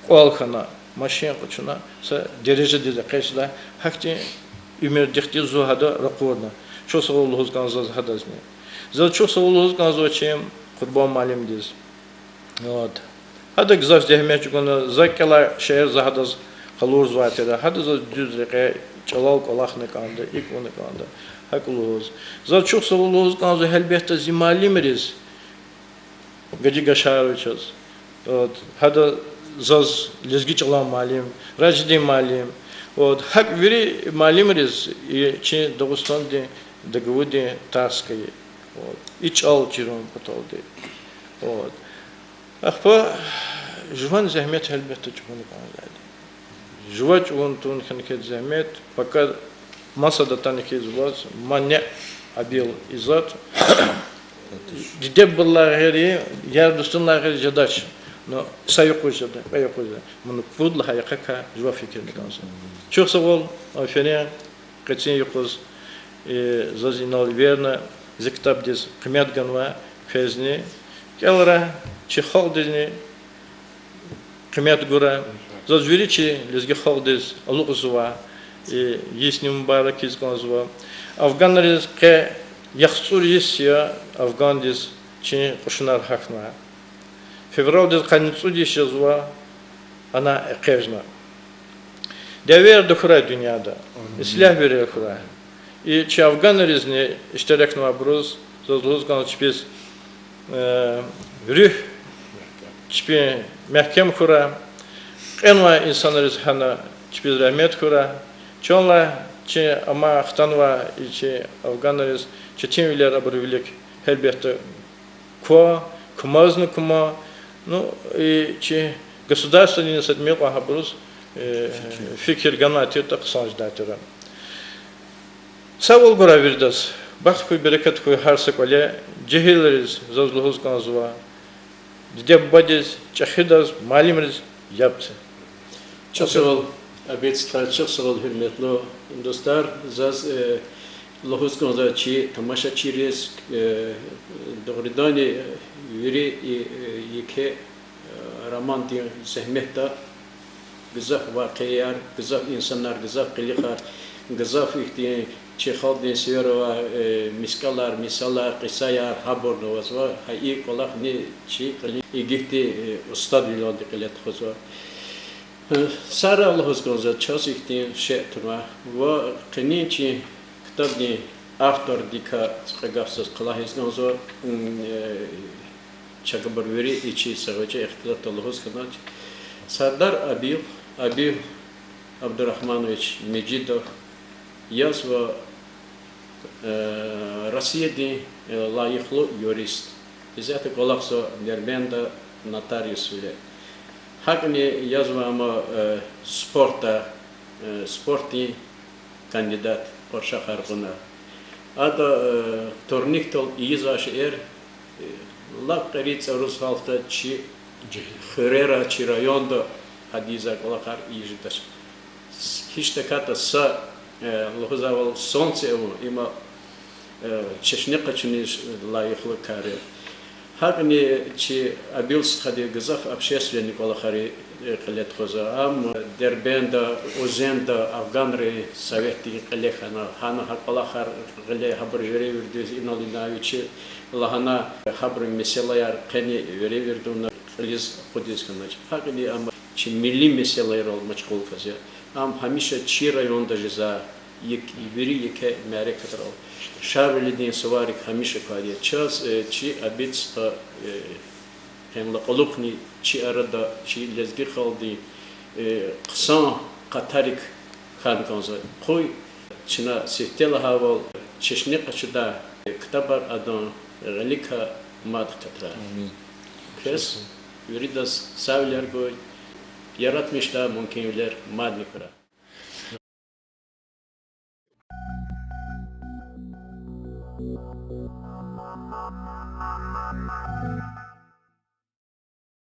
кӀвал хьана, машин къачуна, са дережадиз экъечӀдай, гьахьтин уьмуьрдихъди зун гьада ракъурна. Чухсагъул лугьуз кӀанзава заз гьадазни. Заз чухсагъул лугьуз кӀанзава чи Къурбан муаллимдиз. Вот. Гьада гзаф зегьмет чӀугуна, за кӀелай шейэр за гьадаз къалурзавай тир, гьада заз дуьз рекье чӀалал кӀвалахна кӀанда, икӀ авуна кӀанда, гьакӀ лугьуз. Заз чухсагъул лугьуз кӀанзава гьелбетда зи муаллимриз, Гаджи Гашаровичаз. Вот. Гьада заз лезги чӀалан муаллим, Ражидин муаллим. Вот. ГьакӀ вири муаллимриз и чи Дагъустандин ДГУ-дин тарс хьайи. Вот. И чӀал чирун паталди. Вот. Ахпа жуван зегьмет гьелбетда чӀугуна кӀанзавайди. Жува чӀугун тавун хьана хьайитӀа зегьмет, пака масад атана хьиз ваз, манеъ абил и затӀ. Диде-бубадилай гъейри, яр-дустунилай гъейри жедач. Ну, са юкъуз жеда, кьве юкъуз жеда. Мун пуд лагьай йикъакай жува фикирна кӀанзава. Чухсагъул, аферин, къенин юкъуз, э, заз инал эверна, зи ктабдиз къимет ганвай квезни, кӀелрай, чи халкьдизни къимет гурай. Заз вири чи лезги халкьдиз алукьзава, э, йисни мубарак ийиз кӀанзава. Афганриз къе яхцӀур йис я афгандиз чи кьушунар гьахьнавай. Февралдиз къанни цӀуд йис жезва, ана экъечӀна. Дявеяр тахьурай дуьньяда, ислягьвилер хьурай. И чи афганризни иштиракнавайбуруз, заз лугьуз кӀанзава, чпиз, э, руьгь чпин мягькем хьурай. Кьенвай инсанриз гьана чпиз рагьмет хьурай. Чан алай, чи амай хтанвай и чи афганриз четинвилер абурун вилик гьелбетда ква, кумазни кума, ну, и чи государстводин са тӀимил кьван гьабуруз, э, фикир ганвай тиртӀа хъсан жедай тир. Сагъвал гурай виридаз, бахт хьуй, берекат хьуй гьар са кӀвале, жегьилриз заз лугьуз кӀанзава, диде-бубадиз, чӀехидаз, муаллимриз яб це. Чухсагъул, Абид стха, чухсагъул, гьуьрметлу дустар, заз, э, лугьуз кӀанзава чи тамашачийриз, э, дугъриданни, э, вири и, э, еке, э, романдин зегьметда гзаф вакъиаяр, гзаф инсанар, гзаф къилихар, гзаф ихьтин чи халкьдин сивера авай, э, мискӀалар, мисалар, кьисаяр гьабурни авазва, гьа и кӀвалахни чи кьилин игитди, э, устадвилелди кьиле тухузва. Э, сара лугьуз кӀанзава, чаз ихьтин шей туна ва къенин чи ктабдин автордикай цӀикьвед гаф заз хълагьиз кӀанзава, м, э, чакабур вири и чи са гъвечӀи ихтилатда лугьуз хьанач. Сардар Абил, Абил Абдурагьманович Межидов язва, э, Россиядин, э, лайихлу юрист. Исятда кӀвалахзава Дербентда нотариусвиле. ГьакӀни язва ам, э, спортда, э, спортдин кандидат, къуршахар кьуна. Ада, э, турникдал ийизвай шейэр, э, лап кьери цӀаруз гьалтда чи хуьрера, чи районда гьада ийизвай кӀвалахар ийиз жедач. Гьич тахьайтӀа са, э, лугьузвайвал, солнце авун, има, э, чешне къачуниз лайихлу кар я. ГьакӀни чи Абил стхади гзаф общественный кӀвалахар, э, кьиле тухузва. Ам Дербентда, Узенда афганрин советдин кьиле хьана, гьана гьа кӀвалахар гъиле, гьабур веревирдиз инал инай вичи лагьана, гьабурун месэлаяр къени веревирдуна кьилиз акъудиз хьанач. ГьакӀни ам чи милли месэлайрал машгъул кас я. Ам гьамиша чи районда жезва, ек-, вири еке мярекатрал. Шарвилидин суварик гьамиша квайди я. Чаз, э, чи Абид стха, э, къенлай кьулухъни чи арада, чи лезги халкьдин, э, хъсан къатарик хьана кӀанзава. Къуй чна сифте лагьайвал, чешне къачудай, э, ктабар адан гъиликай мад къатрай. Квез виридаз сагъвилер гуй, яратмишдай мумкинвилер мадни хьурай.